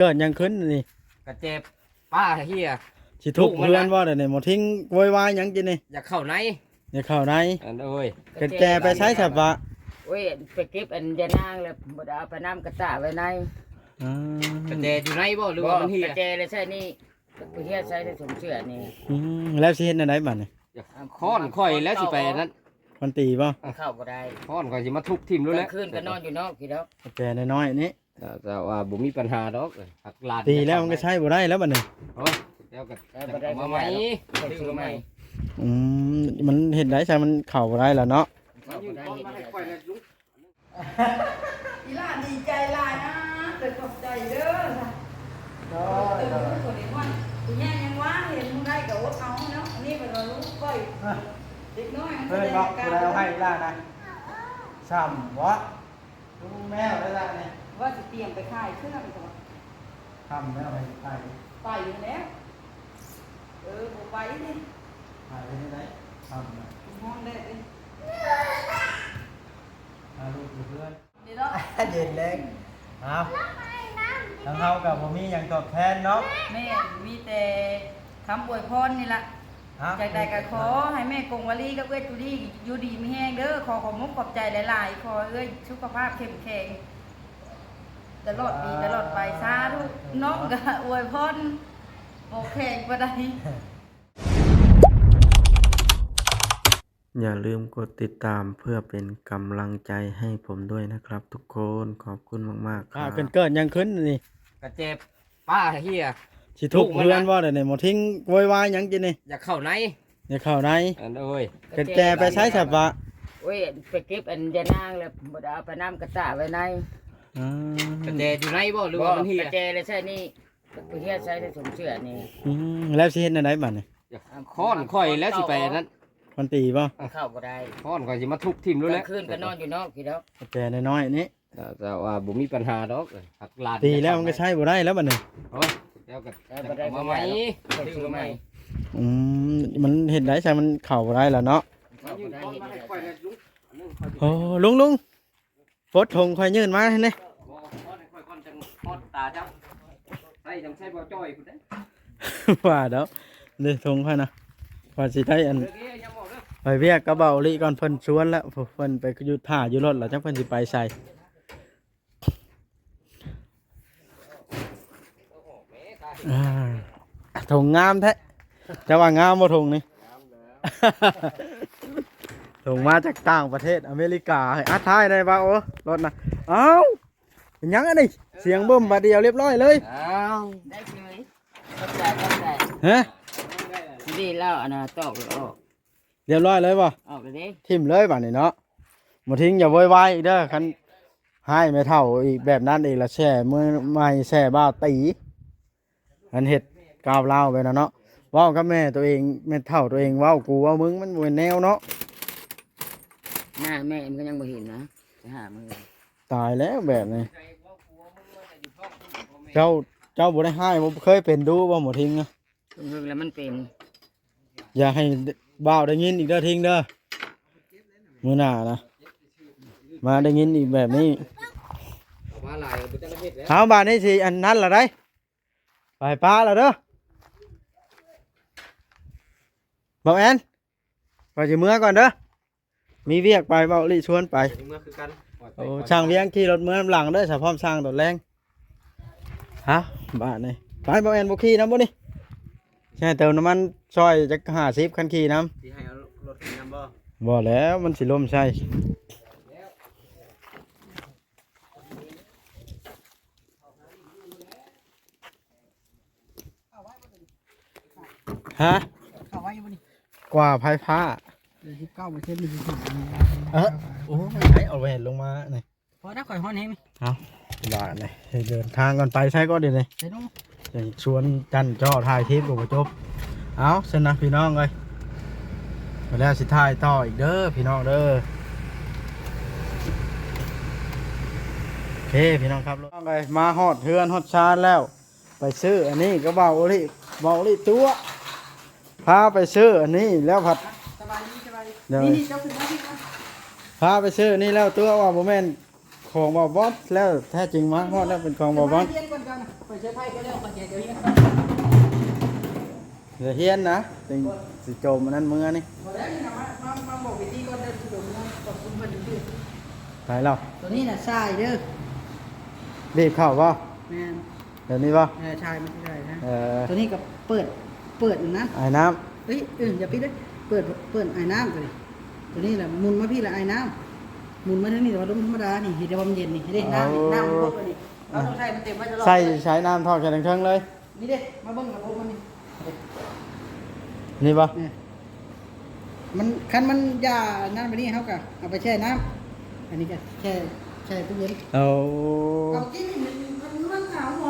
ເກີດຫຍັງຂຶ້ນນີ້? ກະແຈປ້າເຮຍ ຊິທຸບເຮືອນບໍ່ດຽວນີ້? ໝໍທິງໂວຍວາຍຫຍັງກິນນີ້? ຢາກເຂົ້າໃນ ຢາກເຂົ້າໃນ. ອັນ ໂອ້ຍ ກະແຈໄປໃສຊະປະ? ໂອ້ຍ ໄປເກັບອັນຍານາງແລ້ວ ບໍ່ໄດ້ເອົາໄປນຳ ກະຕາໄວ້ໃນ. ອາ ກະແຈຢູ່ໃນບໍ່ ຫຼືວ່າມັນເຮຍ? ກະແຈແລ້ວໃສ່ນີ້ ໄປເຮຍໃສ່ໃນຖົງເສື້ອນີ້. ອືມ ແລ້ວຊິເຮັດແນວໃດບາດນີ້? ຄ້ອນຂ້ອຍແລ້ວຊິໄປອັນນັ້ນ ມັນຕີບໍ່? ເຂົ້າບໍ່ໄດ້ ຄ້ອນຂ້ອຍຊິມາທຸບຖິ້ມໂລດແຫຼະ. ກາງຄືນກໍນອນຢູ່ນອກພີ້ດອກ ກະແຈນ້ອຍໆນີ້. ເຈົ້າ ເຈົ້າວ່າບໍ່ມີບັນຫາດອກ ຫາກຫຼານຕີແລ້ວມັນກໍໃຊ້ບໍ່ໄດ້ແລ້ວບັດນີ້. ໂອ້ຍ ແລ້ວກໍ ໃຊ້ບໍ່ໄດ້ ມາໃໝ່ ຊື້ມາໃໝ່. ອືມ ມັນເຮັດໄດ້ຊະ ມັນເຂົ້າບໍ່ໄດ້ແລ້ວເນາະ. ເຂົ້າບໍ່ໄດ້ ເຮັດບໍ່ໄດ້. ອີຫຼ້າດີໃຈຫຼາຍນະ ເປັນຂອບໃຈເດີ. ໂດຍ ໂດຍ ຄົນນີ້ວ່າ ຜູ້ໃຫຍ່ຍັງວ່າ ເຫັນຜູ້ໃດກໍອົດເອົາເນາະ. ອັນນີ້ເພິ່ນວ່າລູກຂ້ອຍ ເດັກນ້ອຍມັນ ເພິ່ນບອກຜູ້ໃດເອົາໃຫ້ອີຫຼ້ານະ ຊ້ຳບໍ່? ລູກແມວໄດ້ລະນີ້ ວ່າຊິຕຽມໄປຂາຍເຄື່ອງ ຄ່ຳແລ້ວໃຫ້ໄປ ໄປຢູ່ແລ້ວ. ເອີ ບໍ່ໄປເດ້ ໄປເຮັດຈັ່ງໃດ? ຄ່ຳແລ້ວ ຮ້ອນແດດເດ້ ພາລູກຢູ່ເຮືອນ ນີ້ເນາະ ເຢັນແລງ. ເອົາ ທາງເຮົາກໍບໍ່ມີຫຍັງຕອບແທນເນາະ. ແມ່ນ ມີແຕ່ຄຳອວຍພອນນີ້ລະ. ຈັ່ງໃດກໍຂໍໃຫ້ແມ່ກົງວາລີກັບເອື້ອຍຕູດີຢູ່ດີມີແຮງເດີ. ຂໍຂອບມຸກຂອບໃຈຫຼາຍໆ. ຂໍເອື້ອຍສຸຂະພາບເຂັ້ມແຂງຕະຫຼອດປີຕະຫຼອດໄປ. ສາທຸ. ນ້ອງກໍອວຍພອນບໍ່ແຂງປານໃດ. ຢ່າລືມກົດຕິດຕາມເພື່ອເປັນກຳລັງໃຈໃຫ້ຜົມດ້ວຍນະຄັບທຸກຄົນ. ຂອບຄຸນມາກໆ ອ່າ ຄັບ. ເກີດຫຍັງຂຶ້ນນີ້? ກະແຈປ້າເຮຍ ຊິທຸບເຮືອນບໍ່ດຽວນີ້? ໝໍທິງໂວຍວາຍຫຍັງກິນນີ້? ຢາກເຂົ້າໃນ ຢາກເຂົ້າໃນ. ອັນ ໂອ້ຍ ກະແຈໄປໃສຊະປະ? ໂອ້ຍ ໄປເກັບອັນຍານາງແລ້ວ ບໍ່ໄດ້ເອົາໄປນຳ ກະຕາໄວ້ໃນ. ອາ ກະແຈຢູ່ໃນບໍ່ ຫຼືວ່າມັນເຮຍ? ກະແຈແລ້ວໃສ່ນີ້ ໄປເຮຍໃສ່ໃນຖົງເສື້ອນີ້. ອືມ ແລ້ວຊິເຮັດແນວໃດບາດນີ້? ຄ້ອນຂ້ອຍແລ້ວຊິໄປອັນນັ້ນ ມັນຕີບໍ່? ເຂົ້າບໍ່ໄດ້ ຄ້ອນຂ້ອຍຊິມາທຸບຖິ້ມໂລດແຫຼະ. ກາງຄືນກໍນອນຢູ່ນອກພີ້ດອກ ກະແຈນ້ອຍໆນີ້. ເຈົ້າ ເຈົ້າວ່າບໍ່ມີບັນຫາດອກ ຫາກຫຼານຕີແລ້ວມັນກໍໃຊ້ບໍ່ໄດ້ແລ້ວບັດນີ້. ໂອ້ຍ ແລ້ວກໍ ໃຊ້ບໍ່ໄດ້ ມາໃໝ່ ຊື້ມາໃໝ່. ອືມ ມັນເຮັດໄດ້ຊະ ມັນເຂົ້າບໍ່ໄດ້ແລ້ວເນາະ. ເຂົ້າບໍ່ໄດ້ ເຮັດບໍ່ໄດ້. ໂອ້ ລຸງ ລຸງ ປົດຖົງຂ້ອຍຍື່ນມາໃຫ້ແດ່. ບໍ່ ປ້ອນໃຫ້ຂ້ອຍກ່ອນ ຈັ່ງປ້ອນຕາເຈົ້າ ໃສ່ ຈັ່ງໃສ່ບໍ່ຈ່ອຍພຸ້ນເດ້. ວ່າດອກ ເດ້ຖົງຂ້ອຍນະ ຂ້ອຍຊິໄດ້ອັນ ເອີ ເອີ ຢ່າບອກເດີ ໄປວຽກກັບເບົາອີ່ຫຼີກ່ອນ. ເພິ່ນຊວນແລ້ວ ເພິ່ນໄປຢູ່ຖ້າຢູ່ລົດແລ້ວ ຈັກເພິ່ນຊິໄປໃສ. ອ່າ ຖົງງາມແທ້ ເຈົ້າວ່າງາມບໍ່ຖົງນີ້? ຖົງມາຈາກຕ່າງປະເທດ ອາເມລິກາ. ອ່ະ ຖ່າຍໄດ້ບໍ່? ໂອ້ ລົດນະ. ອ້າວ ເປັນຫຍັງອັນນີ້? ສຽງບຶ້ມບາດດຽວ ລຽບຮ້ອຍເລີຍ. ອ້າວ ໄດ້ເລີຍ. ຂອບໃຈ ຂອບໃຈ. ຮະ? ນີ້ລາວອັນນ່າ ຕອກອອກ ລຽບຮ້ອຍເລີຍບໍ່? ອອກແລ້ວເດ້ ຖິ້ມເລີຍບາດນີ້ເນາະ. ບໍ່ຖິ້ມ ຢ່າໂວຍວາຍອີກເດີ ຄັນຮ້າຍແມ່ເຖົ້າອີກແບບນັ້ນອີກລະ ແຊ່ມື້ໃໝ່ ແຊ່ບ່າວຕີ. ອັນເຮັດກ້າວລາວໄປນະເນາະ ເວົ້າກັບແມ່ໂຕເອງ ແມ່ເຖົ້າໂຕເອງ ເວົ້າກູເວົ້າມຶງ ມັນບໍ່ແມ່ນແນວເນາະ. ໜ້າແມ່ມັນກໍຍັງບໍ່ເຫັນນະ ໄປຫາມື້. ຕາຍແລ້ວແບບນີ້ ເຈົ້າ ເຈົ້າບໍ່ໄດ້ຮ້າຍ ບໍ່ເຄີຍເປັນດຸບໍ່ ໝໍທິງນະ? ເຖິງເຖິງແລ້ວມັນເປັນ. ຢ່າໃຫ້ບ່າວໄດ້ຍິນອີກເດີ ທິງເດີ ມື້ໜ້ານະ ມາໄດ້ຍິນອີກແບບນີ້. ເອົາມາຫຼາຍບໍ່ຈັກເຮັດແລ້ວ. ເອົາ ບາດນີ້ຊິອັນນັ້ນລະໄດ໋ ໄປປະລະເດີ ເບົາແອນ ຂ້ອຍຊິເມືອກ່ອນເດີ. ມີວຽກໄປ ເວົ້າລິຊວນໄປ. ເມືອຄືກັນ. ໂອ້ ຊ່າງວຽງຂີ່ລົດເມືອນຳຫຼັງເດີ ສະພ້ອມຊ່າງຕອນແລງ. ຮະ ບາດນີ້ ໄປ ບໍ່ແມ່ນບໍ່ຂີ່ນຳບໍ່ນີ້? ໃຫ້ເຕີມນ້ຳມັນຊ່ອຍຈັກຫ້າສິບ ຄັນຂີ່ນຳ. ຊິໃຫ້ເອົາລົດຂີ່ນຳບໍ່? ບໍ່ແລ້ວ ມັນຊິລົ້ມໃສ່. ຮະ? ເຂົ້າໄວ້ຢູ່ບໍ່ນີ້? ກວ່າໄຟຟ້າ ເຫຼືອສິບເກົ້າເປີເຊັນ ຫຼືສິບຫ້າ. ເອີ ໂອ້ຍ ໃຫ້ເອົາແວ່ນລົງມານີ້. ພໍແລ້ວ ຂ້ອຍຮ້ອນແຮງນີ້. ເອົາ ບາດນີ້ ເດີນທາງກ່ອນ. ໄປໃສກ່ອນດຽວນີ້? ໄປນອນ. ຍັງຊວນຈັນຈໍ່ຖ່າຍຄລິບກໍບໍ່ຈົບ. ເອົາ ຊັ້ນນະພີ່ນ້ອງເອີຍ ໄປແລ້ວຊິຖ່າຍຕໍ່ອີກເດີພີ່ນ້ອງເດີ. ໂອເຄ ພີ່ນ້ອງຄັບ ນ້ອງເອີຍ ມາຮອດເຮືອນຮອດຊານແລ້ວ. ໄປຊື້ອັນນີ້ກໍເວົ້າອີ່ຫຼີ ເວົ້າອີ່ຫຼີຕົວະ ພາໄປຊື້ອັນນີ້ແລ້ວພັດ. ສະບາຍດີ ສະບາຍດີ. ໂດຍ ນີ້ ນີ້ ເຈົ້າຂຶ້ນມາ ຂຶ້ນມາ ພາໄປຊື້ນີ້ແລ້ວຕົວະ ວ່າບໍ່ແມ່ນ ຂອງບ່າວບອດແລ້ວ ແທ້ຈິງມາຮອດແລ້ວເປັນຂອງບ່າວບອດ. ຮຽນກ່ອນເຈົ້ານະ ໄປເຊີໄພກ່ອນແລ້ວ ຂ້ອຍຊິເຮັດວຽກ. ຢ່າຮຽນນະ ຈຶ່ງຊິໂຈມອັນນັ້ນເມືອນີ້. ບໍ່ໄດ້ນີ້ນະ ມາ ມາ ມາບອກວິທີກ່ອນເດີ ຊິໂຈມເມືອ ຂອບຄຸນເພິ່ນຊື່ໆ. ໄປແລ້ວ ໂຕນີ້ນະ ສາຍເດີ ບີບເຂົ້າບໍ່? ແມ່ນ. ແບບນີ້ບໍ່? ເອີ ຖ່າຍມັນຊິໄດ້ນະ. ເອີ ໂຕນີ້ກໍເປີດ ເປີດນະ ອາຍນ້ຳ. ເອີຍ ເອີ ຢ່າປິດເດີ ເປີດ ເປີດອາຍນ້ຳໂຕນີ້. ໂຕນີ້ລະໝຸນມາພີ້ລະອາຍນ້ຳ ໝຸນມາທາງນີ້ ແຕ່ວ່າລົມທຳມະດານີ້ ເຮັດໃຫ້ຄວາມເຢັນນີ້ ເຮັດໃຫ້ນ້ຳນີ້ ເອົາ ນ້ຳມັນບົກອັນນີ້ ເຮົາຕ້ອງໃຊ້ມັນເຕັມໄວ້ຕະຫຼອດ. ໃສ່ ໃສ່ນ້ຳຖອກໃສ່ເທິງໆເລີຍ. ນີ້ເດ້ ມາເບິ່ງລະບົບມັນນີ້ ນີ້ບໍ່? ນີ້ ມັນ ຄັນມັນຢ່ານັ້ນບາດນີ້ ເຮົາກໍເອົາໄປແຊ່ນ້ຳ ອັນນີ້ກໍແຊ່ ແຊ່ຕູ້ເຢັນ. ໂອ້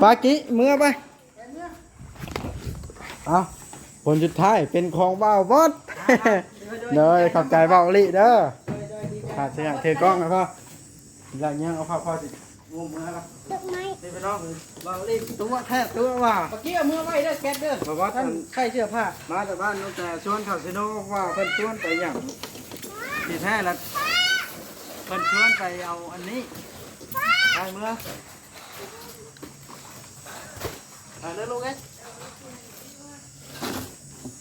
ປາກິ ເມືອໄປ ເອົາ ຜົນສຸດທ້າຍເປັນຂອງບ່າວບອດ. ໂດຍ ຂອບໃຈບ່າວອີ່ຫຼີເດີ. ຂາດເຊື່ອ ຖືກ້ອງໃຫ້ພໍ່ ລະຍັງເອົາຜ້າ ພໍ່ຊິງຸ້ມເມືອລະ. ດອກໄມ້ ນີ້ພີ່ນ້ອງ ບ່າວອີ່ຫຼີຕົວະແທ້ຕົວະວ່າ ປາກິ ເອົາເມືອໄວ້ເດີ ແກັດເດີ ບ່າວບອດ ໃສ່ເສື້ອຜ້າ ມາແຕ່ບ້ານນ້ອງແຕ່ຊວນເຂົ້າຊີໂນ ວ່າເພິ່ນຊວນໄປຫຍັງ ທີ່ແທ້ລະເພິ່ນຊວນໄປເອົາອັນນີ້ ໄປເມືອ. ໄປເດີລູກເອີຍ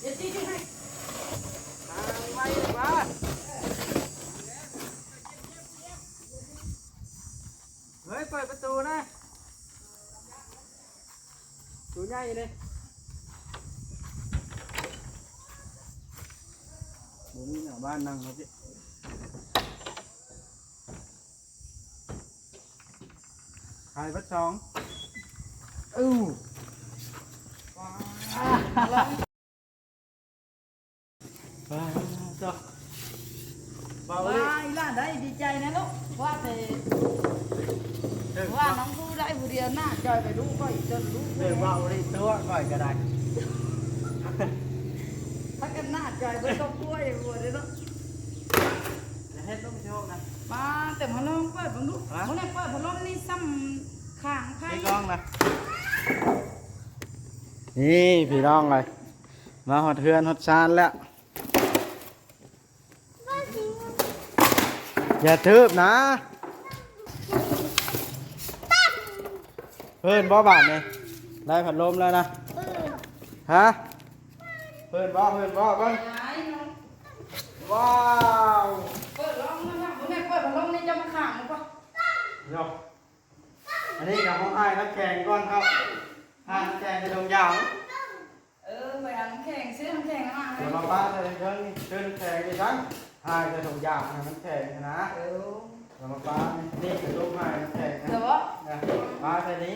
ເຮັດດີໆ ໃຫ້ ມາໄວໆ ມາ ເຮີ້ຍ ເປີດປະຕູນະ ຕູໃຫຍ່ເດ້ ບໍ່ມີໜ້າບ້ານນັ່ງເນາະ ຂາຍເບິດສອງ ເອີ ວ້າວ ວ້າວ ເຈົ້າ ເບົາເລີຍ ວ້າວ ອີ່ຫຼ້າໄດ້ ດີໃຈນະລູກ ວ່າແຕ່ ເອີ ວ່ານ້ອງຜູ້ໄດ້ຜູ້ດຽວ ໜ້າຈ່ອຍໄປລູກຂ້ອຍຈົນລູກ ເອີ ເບົາເລີຍຕົວະຂ້ອຍກໍໄດ້ ພາກັນໜ້າຈ່ອຍເບິດຄອບຄົວ ບໍ່ໄດ້ເນາະ. ເຮັດລົງຊິໂຮກນະ ມາແຕ່ມາລອງເປີດເບິ່ງດູ ຮະ ມື້ນີ້ເປີດພັດລົມນີ້ສ່ຳຂ້າງໄຜ ນີ້ລອງນະ ນີ້ພີ່ນ້ອງເອີຍ ມາຮອດເຮືອນຮອດຊານແລ້ວ ຢ່າຖືບນະ ເພິ່ນບໍ່ບາດນີ້ ໄດ້ພັດລົມແລ້ວນະ ຮະ ເພິ່ນບໍ່ ເພິ່ນບໍ່ ເບິ່ງ ວ້າວ ເປີດລອງນະ ມື້ນີ້ເປີດພັດລົມນີ້ຈະມາຂ້າງບໍ່ ເນາະ ອັນນີ້ກໍເຮົາອ້າຍນ້ຳແຂງກ່ອນເຮົາ ອ້າຍນ້ຳແຂງໃສ່ຖົງຢາງ ເອີ ໄປເອົານ້ຳແຂງ ຊື້ນ້ຳແຂງມາໃຫ້ ດຽວມາປະໃສ່ເທິງນີ້ ຊື້ນ້ຳແຂງນີ້ຊັ້ນ ອ້າຍໃສ່ຖົງຢາງໃຫ້ມັນແຂງນະ ເອີ ດຽວມາປະນີ້ ນີ້ກະຕຸກອ້າຍນ້ຳແຂງນະ ເອີ ປະໃສ່ນີ້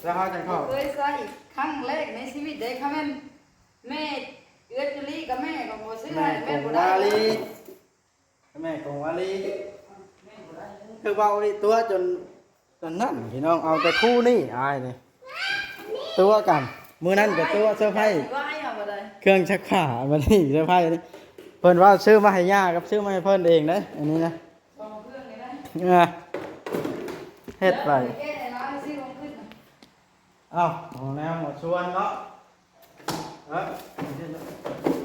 ແລ້ວເຮົາຈັ່ງເຂົ້າ ເຄີຍໃຊ້ຄັ້ງແລກໃນຊີວິດເດ້ ຄັນແມ່ນ ແມ່ເອື້ອຍຈຸລີກັບແມ່ກໍບໍ່ຊື້ໃຫ້ ແມ່ບໍ່ໄດ້ ແມ່ກົງວາລີ ແມ່ກົງວາລີ ແມ່ບໍ່ໄດ້ເລີຍ ຄືເວົ້ານີ້ຕົວະຈົນ ຕອນນັ້ນພີ່ນ້ອງ ເອົາແຕ່ຄູ່ນີ້ອ້າຍນີ້ ຕົວະກັນ ມື້ນັ້ນກໍຕົວະເຊີໄພ ເຄື່ອງຊັກຜ້າ ບັດນີ້ເຊີໄພນີ້ ເພິ່ນວ່າຊື້ມາໃຫ້ຍ່າກັບຊື້ມາໃຫ້ເພິ່ນເອງເດ້ ອັນນີ້ນະ ສອງເຄື່ອງນີ້ນະ ອ່າ ເຮັດໄປ ແກ້ໃຫ້ລາວຊື້ຂອງຂຶ້ນນະ ອ້າວ ເອົາແນວມາຊວນເນາະ ເອີ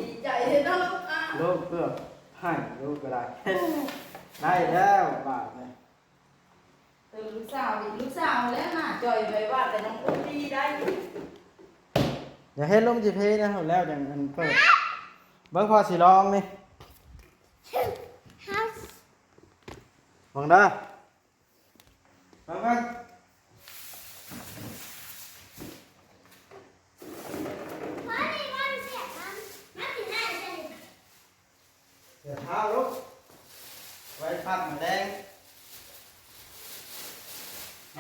ດີໃຈເນາະລູກ ອ່າ ລູກເກືອບໃຫ້ ລູກກໍໄດ້ ໄດ້ແລ້ວບາດນີ້ ເອີ ລູກສາວອີກ ລູກສາວແລ້ວໜ້າຈ່ອຍໄປວ່າແຕ່ນ້ອງອຸດດີໄດ້ ຢ່າເຮັດລົງຊິເພນະ ແລ້ວຈັ່ງອັນເປີດ ເບິ່ງພໍ່ຊິລອງນີ້ ເບິ່ງເດີ ເບິ່ງ ເບິ່ງ ເສື້ອຜ້າລູກ ໄວ້ພັກມາແລງ ເ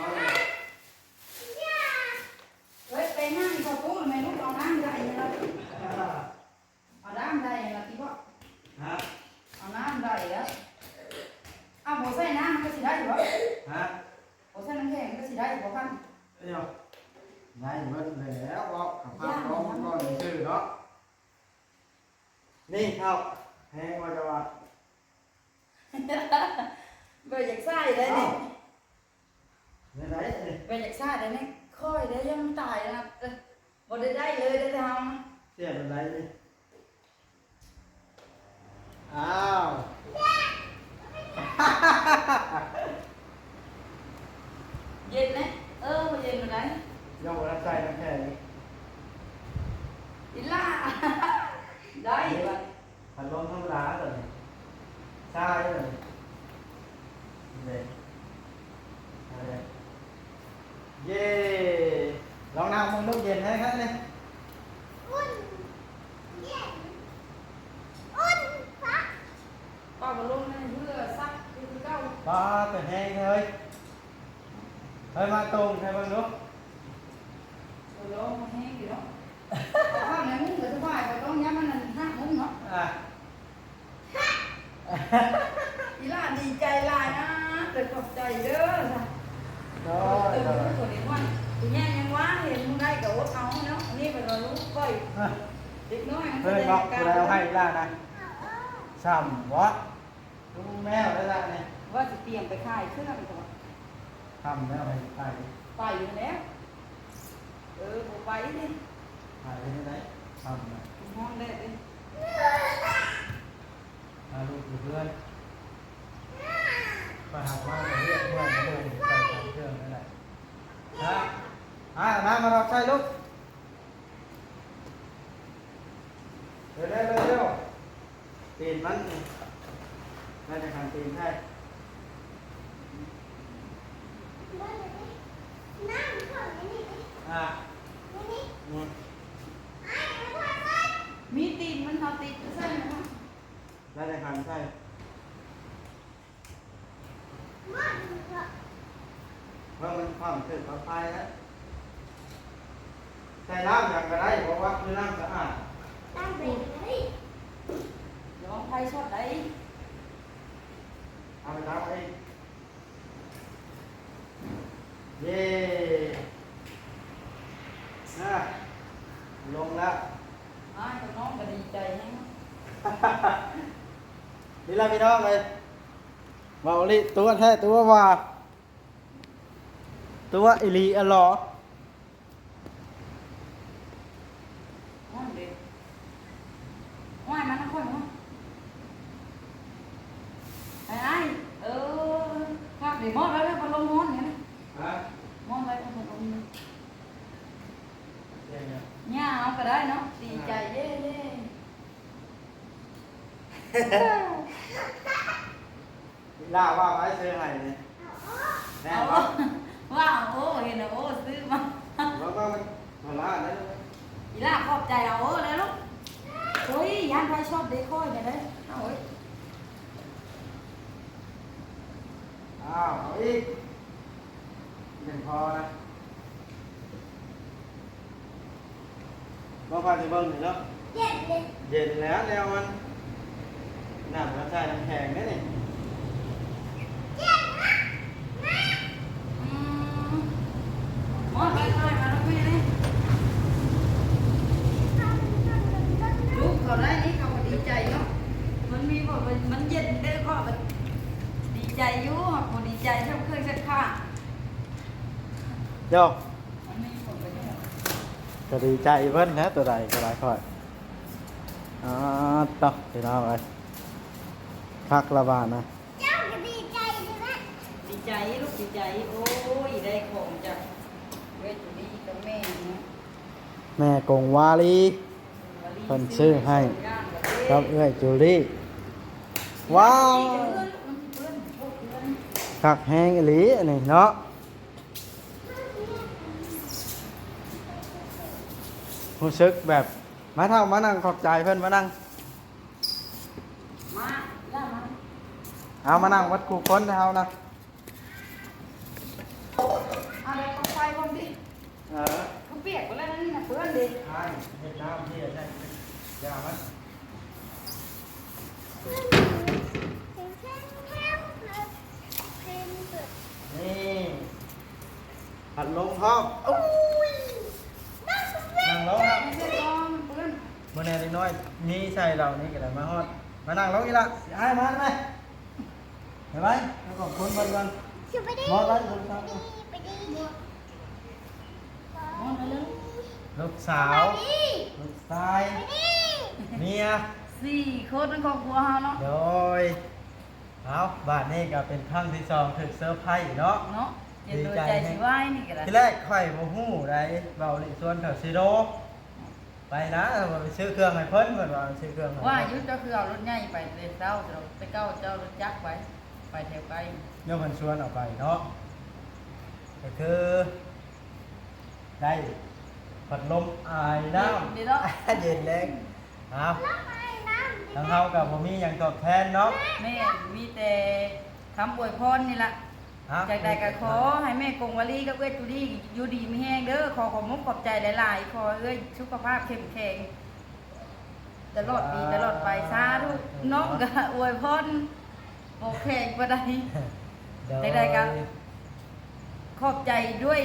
ອີຍ ໄປຫາພໍ່ຕູ້ແມ່ລູກ ເອົານ້ຳໃສ່ໃຫ້ລາວ ເອົານ້ຳໃສ່ລະຕິບໍ? ຮະ? ເອົານ້ຳໃສ່ລະ? ເອົາ ບໍ່ໃສ່ນ້ຳມັນກໍຊິໄດ້ບໍ? ຮະ? ບໍ່ໃສ່ນ້ຳແຂງມັນກໍຊິໄດ້ບໍຄັນ? ເອີຍ ໄດ້ເບິດແລ້ວເນາະ ກໍພາກອອກກ່ອນຊື່ເນາະ. ນີ້ເອົາ ແຮງວ່າຈະວ່າ ບໍ່ຢາກໃສ່ເດ້ນີ້. ເອົ້າ ແນວໃດນີ້? ບໍ່ຢາກໃສ່ເດ້ນີ້ ຂ້ອຍໄດ້ຍັງຕາຍນະ ເອີ ບໍ່ໄດ້ ໄດ້ເລີຍເດ້ເຮົາ ເສຍແນວໃດນີ້? ອ້າວ. ເຢັນເດ້. ເອີ ບໍ່ເຢັນປານໃດ. ຍັງບໍ່ໄດ້ໃສ່ນ້ຳແຂງອີກ. ອີ່ຫຼ້າ ໄດ້ບັດ. ພັດລົມທຳມະດາຕົວນີ້ ຊາຢູ່ຕົວນີ້. ເດ້ ເດ້ ເຢ ລອງນັ່ງເບິ່ງດູ ເຢັນແທ້ໆເດ້. ອຸ່ນ ເຢັນ ອຸ່ນ ປະ ເປົ່າພັດລົມໃຫ້ເຮືອຊັກຄືເກົ່າ. ປາ ແຕ່ແຮງແທ້ເວີ້ຍ. ເຮີ້ຍ ມາຕົງໃຫ້ເບິ່ງດູ. ໂອ້ ລອງແຮງຢູ່ເນາະ. ເອົາຂ້າງໃນມຸ້ງກໍສະບາຍ ບໍ່ຕ້ອງຢ້ານມັນຫັ້ນຫັກມຸ້ງເນາະ. ອ່າ ອີ່ຫຼ້າດີໃຈຫຼາຍນະ ເກີດຂອບໃຈເດີ. ໂອ້ຍ ເອີ ໂດຍ ຜູ້ໃຫຍ່ຍັງວ່າເຫັນມື້ໃດກໍອົດເອົາເນາະ. ອັນນີ້ເພິ່ນວ່າລູກຂ້ອຍ ອ່ະ ເດັກນ້ອຍມັນ ເພິ່ນບອກຜູ້ໃດເອົາໃຫ້ອີ່ຫຼ້ານະ ຊ້ຳບໍ່? ລູກແມວໄດ້ລະນີ້ ວ່າຊິຕຽມໄປຂາຍເຄື່ອງ ແຕ່ວ່າຄ່ຳແລ້ວ ໃຫ້ໄປ ໄປຢູ່ແລ້ວ. ເອີ ບໍ່ໄປເດ້ ໄປເຮັດແນວໃດ ຄ່ຳແລ້ວ ຮ້ອນແດດເດ້. ພາລູກຢູ່ເຮືອນ ໄປຫາມາກໍວຽກເມື່ອຍ ກໍເລີຍໄປຂາຍເຄື່ອງນັ້ນແຫຼະ. ຮະ ອາບນ້ຳມາ ມາດອກໃສ່ລູກ. ເຮັດໄດ້ເລີຍເດີ. ຕີນມັນ ໜ້າຈະຫັນຕີນໃສ່ ອ່າ ມີຕີນມັນເອົາຕິດໃສ່ນະ ໜ້າຈະຫັນໃສ່. ເພາະມັນຄວ່ຳເກີດປອດໄພແລ້ວ ໃສ່ນ້ຳຫຍັງກໍໄດ້ ເພາະວ່າຄືນ້ຳສະອາດ. ນ້ຳເປັນໄດ້ ລອງໄຟຊອດໄດ້ ເອົາໄປຕາກໄວ້. ເຢ້ ນະ ລົງແລ້ວ. ອ້າຍກັບນ້ອງກໍດີໃຈແຮງ. ນີ້ລະພີ່ນ້ອງເອີຍ ເວົ້າອີ່ຫຼີ ຕົວະແທ້ຕົວະວ່າ ຕົວະອີ່ຫຼີອະຫຼໍ. ຮ້ອນເດ ໂອ້ຍ ມານຳຂ້ອຍເນາະ ອ້າຍ. ເອີ ຄັກເດ ມອດແລ້ວ ພັດລົມຮ້ອນນີ້ນະ. ຮະ ມອດແລ້ວ ພັດລົມນີ້ ຍ່າເອົາກໍໄດ້ເນາະ. ດີໃຈ ເຢ້ ເຢ້. ອີ່ຫຼ້າວ່າໃຜຊື້ໃຫ້ນີ້ ແມ່ນບໍ່? ວ່າ ໂອ້ ເຫັນແລ້ວ ໂອ້ ຊື້ມາ ວ່າ ວ່າມັນພາລານະ. ອີ່ຫຼ້າຂອບໃຈລະ ໂອ້ ແລ້ວລູກ. ໂອ້ຍ ຢ້ານໄຟຊອດເດ້ ຂ້ອຍນີ້ເດ້. ເອົາເອີຍ ອ້າວ ເອົາອີກ ຍັງພໍນະ. ບໍ່ພາໄປເບິ່ງນີ້ເນາະ ເຢັນເລີຍ ເຢັນແລ້ວແນວມັນ ນ້ຳມັນໃສ່ນ້ຳແຂງເດ້ນີ້. ອືມ ມອດໄປ ມາແລ້ວແມ່ເດ້. ລູກເຂົາໄດ້ນີ້ເຂົາກໍດີໃຈເນາະ. ມັນມີບໍ່ ມັນເຢັນເດ້ ເຂົາກໍດີໃຈຢູ່ ບໍ່ດີໃຈສ່ຳເຄື່ອງຊັກຜ້າ. ໂຢ ກໍດີໃຈເພິ່ນແຫຼະ ຕົວໃດກໍໄດ້ຂ້ອຍ. ອາ ຕົວະ ພີ່ນ້ອງເອີຍ ຄັກລະບາດນະ. ເຈົ້າກໍດີໃຈເດ້ ດີໃຈລູກ ດີໃຈ. ໂອ້ຍ ໄດ້ຂອງຈາກເອື້ອຍຈູລີກັບແມ່ເນາະ ແມ່ກົງວາລີ ເພິ່ນຊື້ໃຫ້ກັບເອື້ອຍຈູລີ. ວ້າວ ຄັກແຮງອີ່ຫຼີອັນນີ້ເນາະ. ຮູ້ສຶກແບບ ມາເຖົ້າ ມານັ່ງຂອບໃຈເພິ່ນ ມານັ່ງ ມາ ເອົາ ມານັ່ງເບິດຄູ່ຄົນເຮົານະ. ເອົາແລ້ວກໍໃສ່ພວມຕິ ເອີ ຄືປຽກໝົດແລ້ວ ນັ້ນນະເປື້ອນເດ້. ອ້າຍ ເຮັດນ້ຳເພຍໃສ່ ຢ່າມັນ. ນີ້ ພັດລົມພ້ອມ. ໂອ້ຍ ນັ່ງລົງ ເຮັດກ່ອນເປື້ອນ. ມື້ແນ່ເດັກນ້ອຍ ມີໃສ່ເຫຼົ່ານີ້ກໍໄດ້ ມາຮອດ ມານັ່ງລົງອີ່ຫຼ້າ. ອ້າຍມາໄປ ໄປໄປ ແລ້ວກໍຄົນເບິ່ງກ່ອນ. ມອດໄວ້ ໄປດີ ໄປດີ ມອດໄວ້ເລີຍ. ລູກສາວ ລູກຊາຍ ໄປດີ ເມຍ ສີ່ຄົນຂອງຄົວເຮົາເນາະ. ໂດຍ ເອົາ ບາດນີ້ກໍເປັນຄັ້ງທີສອງຖືກເຊີໄພເນາະ ເນາະ. ເຫັນໂດຍໃຈຊິວາຍນີ້ກໍໄດ້. ທີແລກຂ້ອຍບໍ່ຮູ້ໃດ ເວົ້າເລີຍຊວນເຂົາຊິໂດ ໄປນະ ວ່າໄປຊື້ເຄື່ອງໃຫ້ເພິ່ນ ເພິ່ນວ່າໄປຊື້ເຄື່ອງໃຫ້ ວ່າຢູ່ ເຈົ້າຄືເອົາລົດໃຫຍ່ໄປແຕ່ເຊົ້າ ແຕ່ເກົ່າເຈົ້າລົດຈັກໄປ ໄປແຖວໄກ ຍ້ອນເພິ່ນຊວນເອົາໄປເນາະ ກໍຄືໄດ້ພັດລົມອາຍນ້ຳ ເຢັນດີເນາະ ເຢັນແຮງ. ເອົາ ທາງເຮົາກໍບໍ່ມີຫຍັງຕອບແທນເນາະ ແມ່ນ ມີແຕ່ຄຳອວຍພອນນີ້ລະ. ຈັ່ງໃດກໍຂໍໃຫ້ແມ່ກົງວາລີກັບເອື້ອຍຕູລີຢູ່ດີມີແຮງເດີ ຂໍຂອບມຸກຂອບໃຈຫຼາຍໆ ຂໍໃຫ້ເອື້ອຍສຸຂະພາບເຂັ້ມແຂງຕະຫຼອດປີຕະຫຼອດໄປ ສາທຸ. ນ້ອງກໍອວຍພອນບໍ່ແຂງປານໃດ ໂດຍ ຈັ່ງໃດກໍຂອບໃຈດ້ວຍ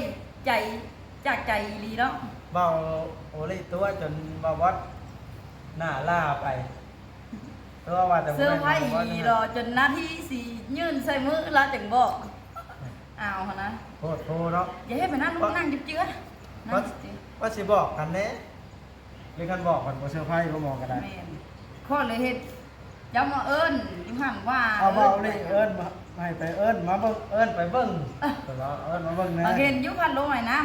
ໃຈ ຈາກໃຈອີ່ຫຼີເນາະ ເວົ້າໂອລິຕົວະຈົນບ່າວບອດໜ້າຫຼ້າໄປ. ເພາະວ່າແຕ່ເຊີໄພອີ່ຫຼີ ລໍຈົນນາທີຊິຍື່ນໃສ່ມືລາວຈັ່ງບອກ ອາວຫັ້ນນະ ໂພດໂພເນາະ ຢ່າເຮັດແບບນັ້ນລູກ ນັ່ງເຈັບເຈືອ ນັ່ງເຈັບເຈືອ ວ່າຊິບອກກັນແດ່ ຫຼືຄັນບອກກັນບໍ່ເຊີໄພບໍ່ໝໍກໍໄດ້ ແມ່ນ ຂໍເລີຍເຮັດ ເຈົ້າມາເອີ້ນຢູ່ຫັ້ນວ່າ ເອົາເວົ້ານີ້ເອີ້ນມາ ໃຫ້ໄປເອີ້ນມາເບິ່ງ ເອີ້ນໄປເບິ່ງ ເພິ່ນວ່າເອີ້ນມາເບິ່ງແດ່ ເຫັນຢູ່ພັດລົມໄອນ້ຳ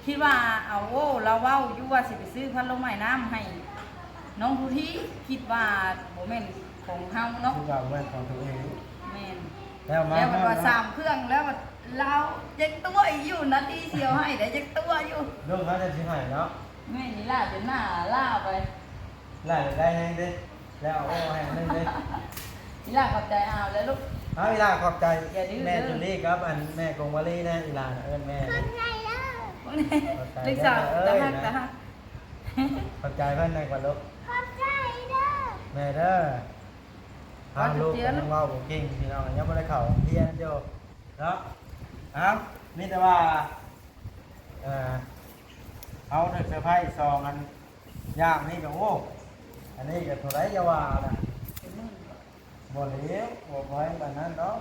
ຄິດວ່າ ເອົາ ໂອ້ ລາວເວົ້າຢູ່ວ່າຊິໄປຊື້ພັດລົມໄອນ້ຳໃຫ້ນ້ອງຜູ້ທີ່ ຄິດວ່າບໍ່ແມ່ນຂອງເຮົາເນາະ ຄິດວ່າບໍ່ແມ່ນຂອງຕົວເອງ ແມ່ນ ແລ້ວມາ ແລ້ວເພິ່ນວ່າສາມເຄື່ອງ ແລ້ວລາວຍັງຕົວະຢູ່ ນາທີຊິເອົາໃຫ້ໄດ້ ຍັງຕົວະຢູ່ ລູກເຮົາຈະຊິໃຫ້ເນາະ ແມ່ນ ອີ່ຫຼ້າຈົນໜ້າຫຼ້າໄປ ຫຼ້າຢາກໄດ້ແຮງເດ້ ແລ້ວເອົາໃຫ້ອັນໜຶ່ງເດ້ ອີ່ຫຼ້າຂອບໃຈ ເອົາແລ້ວລູກ ເອົາ ອີ່ຫຼ້າຂອບໃຈ ແມ່ຈູລີກັບອັນແມ່ກົງວາລີແດ່ ອີ່ຫຼ້າເອີ້ນແມ່ເດ້ ຂອບໃຈເດີ ລູກສາວຕາຮັກ ຕາຮັກ ຂອບໃຈເພິ່ນແດ່ກ່ອນລູກ ຂອບໃຈເດີ ແມ່ເດີ ເອົາ ລູກກໍຍັງເວົ້າບໍ່ເກັ່ງ ພີ່ນ້ອງ ຍັງບໍ່ໄດ້ເຂົ້າໂຮງຮຽນຢູ່ເນາະ ເອົາ ມີແຕ່ວ່າ ເອີ ເຮົາໄດ້ເຊີໄພສອງອັນ ຢ່າງນີ້ກໍ ໂອ້ ອັນນີ້ກໍເທົ່າໃດຢ່າວ່ານະ ບໍ່ແລ້ວ ບໍ່ແພງປານນັ້ນດອກ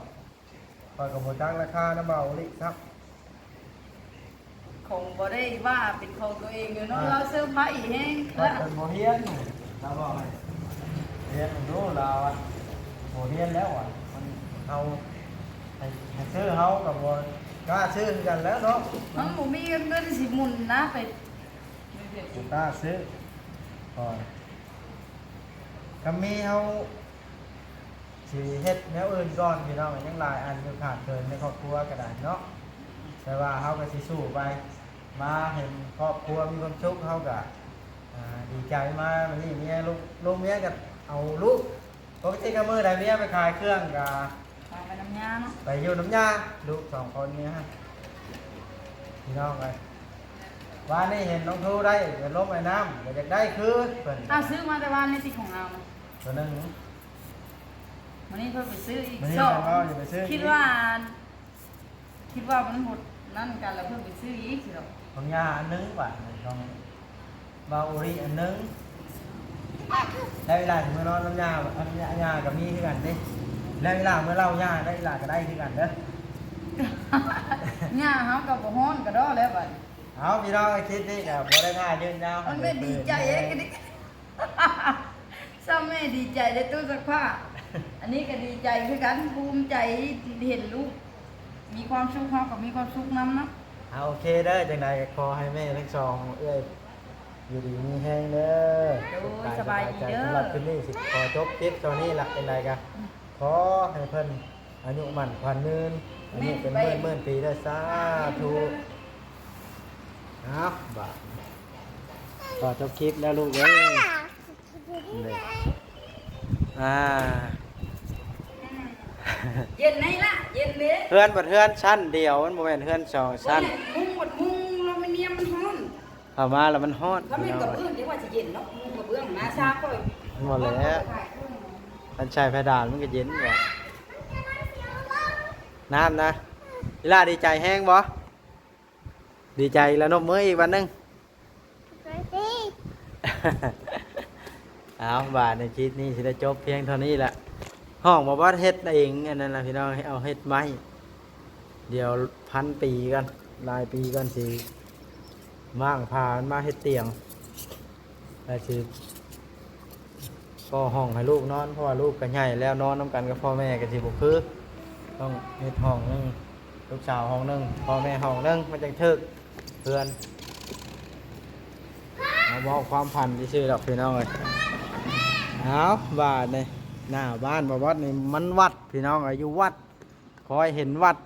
ຂ້ອຍກໍບໍ່ຈັກລາຄານຳບ່າວໂອລິຊ້ຳ ຄົງບໍ່ໄດ້ວ່າເປັນຂອງຕົວເອງເນາະ ລາວເຊີໄພແຮງ ເພິ່ນບໍ່ຮຽນ ລາວບອກໃຫ້ຮຽນເບິ່ງດູ ລາວວ່າບໍ່ຮຽນແລ້ວວ່າ ມັນເຮົາໃຫ້ ໃຫ້ຊື້ເຮົາກໍບໍ່ກ້າຊື້ຄືກັນແລ້ວເນາະ ມັນບໍ່ມີເງິນ ເງິນຊິໝູນນະ ໄປບໍ່ກ້າຊື້ ກໍ ກໍມີເຮົາ ຊິເຮັດແນວອື່ນກ່ອນ ພີ່ນ້ອງ ຍັງຫຼາຍອັນຢູ່ຂາດເຂີນໃນຄອບຄົວກໍໄດ້ເນາະ ແຕ່ວ່າເຮົາກໍຊິສູ້ໄປ ມາເຫັນຄອບຄົວມີຄວາມສຸກ ເຮົາກໍ ອ່າ ດີໃຈ ມາມື້ນີ້ເມຍ ລູກ ລູກເມຍກໍເອົາລູກ ປົກກະຕິກໍມື້ໃດເມຍໄປຂາຍເຄື່ອງກໍ ໄປນຳຍ່າເນາະ ໄປຢູ່ນຳຍ່າ ລູກສອງຄົນນີ້ ພີ່ນ້ອງເອີຍ ວານນີ້ເຫັນນ້ອງທູໄດ້ ເປັນລົມໄອນ້ຳ ກໍຢາກໄດ້ຄືເພິ່ນ ອ້າວ ຊື້ມາແຕ່ວານນີ້ຕິ ຂອງລາວ ຕົວໜຶ່ງ ມື້ນີ້ເພິ່ນໄປຊື້ອີກ ມື້ນີ້ ສອງ ເພິ່ນວ່າຊິໄປຊື້ ຄິດວ່າ ຄິດວ່າມັນໝົດນັ້ນກັນແລ້ວ ເພິ່ນໄປຊື້ອີກຊິດອກ ຂອງຍ່າອັນໜຶ່ງ ບາດຂອງບ່າວໂອລິອັນໜຶ່ງ ແລ້ວອີ່ຫຼ້າຊິມານອນນຳຍ່າ ອັນຍ່າກໍມີຄືກັນເດ້ ແລ້ວອີ່ຫຼ້າເມື່ອເລົ່າຍ່າໄດ້ ອີ່ຫຼ້າກໍໄດ້ຄືກັນເດີ ຍ່າເຮົາກໍບໍ່ຮ້ອນກະດໍ້ແລ້ວບາດນີ້ ເອົາ ພີ່ນ້ອງ ຄລິບນີ້ກໍບໍ່ໄດ້ຖ້າຍືນຍາວ ມັນແມ່ນດີໃຈເອງ ຊ້ຳແມ່ດີໃຈໄດ້ຕູ້ຊັກຜ້າ ອັນນີ້ກໍດີໃຈຄືກັນ ພູມໃຈເຫັນລູກມີຄວາມສຸກ ເຮົາກໍມີຄວາມສຸກນຳເນາະ ເອົາ ໂອເຄເດີ ຈັ່ງໃດກໍຂໍໃຫ້ແມ່ທັງສອງເອື້ອຍຢູ່ດີມີແຮງເດີ ໂດຍ ສະບາຍດີເດີ ສຳລັບຄລິບນີ້ຊິຂໍຈົບຄລິບເທົ່ານີ້ລະ ຈັ່ງໃດກໍຂໍໃຫ້ເພິ່ນ ອາຍຸໝັ້ນຂວັນຍືນ ອາຍຸເປັນໝື່ນໝື່ນປີເດີ ສາທຸ ເອົາ ບາດນີ້ ກໍຈົບຄລິບແລ້ວລູກເອີຍ ນີ້ ອ່າ ເຢັນໄດ໋ລະ ເຢັນເດ້ ເຮືອນບັດເຮືອນຊັ້ນດຽວ ມັນບໍ່ແມ່ນເຮືອນສອງຊັ້ນ ບໍ່ແມ່ນ ມຸງບັດມຸງ ອາລູມີນຽມມັນຮ້ອນ ເຂົ້າມາແລ້ວມັນຮ້ອນ ຖ້າແມ່ນກະເບື້ອງຈັ່ງວ່າຊິເຢັນເນາະ ມຸງກະເບື້ອງມາຊາຂ້ອຍ ບໍ່ແຫຼະ ຄັນໃສ່ເພດານມັນກະເຢັນແຫຼະ ນ້ຳນະ ອີ່ຫຼ້າດີໃຈແຮງບໍ່? ດີໃຈລະ ນົບມືອີກບາດໜຶ່ງ ເອົາ ບາດໃນຄລິບນີ້ຊິໄດ້ຈົບພຽງເທົ່ານີ້ລະ ຫ້ອງບໍ່ບອດເຮັດເອງ ອັນນັ້ນລະ ພີ່ນ້ອງ ເອົາເຮັດໄມ້ ດຽວພັນປີກ່ອນ ຫຼາຍປີກ່ອນຊິມ້າງພາມັນມາເຮັດຕຽງ ແລ້ວຊິກໍ່ຫ້ອງໃຫ້ລູກນອນ ເພາະວ່າລູກກໍໃຫຍ່ແລ້ວ ນອນນຳກັນກັບພໍ່ແມ່ກໍຊິບໍ່ຄື ຕ້ອງເຮັດຫ້ອງໜຶ່ງ ລູກສາວຫ້ອງໜຶ່ງ ພໍ່ແມ່ຫ້ອງໜຶ່ງ ມັນຈັ່ງຖືກເພື່ອນ. ມາເວົ້າຄວາມຝັນຊື່ໆດອກພີ່ນ້ອງເອີຍ. ເອົາ ບາດນີ້ ໜ້າບ້ານບ່າວບອດນີ້ມັນວັດພີ່ນ້ອງເອີຍ ຢູ່ວັດ ຄອຍເຫັນວັດ.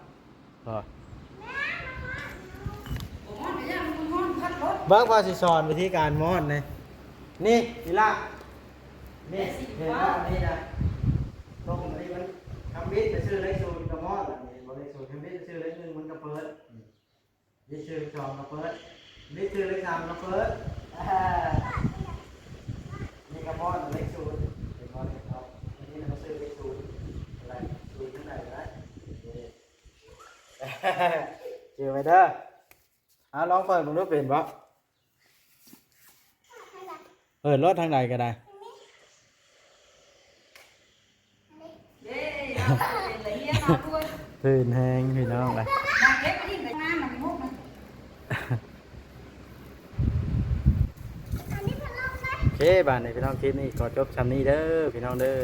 ເບິ່ງວ່າຊິສອນວິທີການມ້ອນນີ້ ນີ້ອີ່ຫຼ້າ ນີ້ເຫັນບໍ່ ອັນນີ້ນະ ຕົງອັນນີ້ມັນ ທຳອິດໄປຊື້ເລກສູນກໍມ້ອນ ອັນນີ້ບໍ່ເລກສູນ ທຳອິດໄປຊື້ເລກໜຶ່ງມັນກໍເປີດ ນີ້ຊື້ເລກສອງກໍເປີດ ນີ້ຊື້ເລກສາມກໍເປີດ ອ່າ ນີ້ກໍມ້ອນເລກສູນ ເຫັນບໍ່ນີ້ ເອົາ ອັນນີ້ນະກໍຊື້ເລກສູນ ອະໄລ ສູນທາງໃດກໍໄດ້ ນີ້ ຈື່ໄວ້ເດີ. ເອົາ ລອງເປີດເບິ່ງດູ ເປັນບໍ່? ເປີດໂລດທາງໃດກໍໄດ້. ເອີ ເປັນລະອຽດເນາະ ພື້ນແຮງພີ່ນ້ອງເອີຍ. ໂອເຄ ບາດນີ້ພີ່ນ້ອງ ຄລິບນີ້ຂໍຈົບຊ່ຳນີ້ເດີພີ່ນ້ອງເດີ.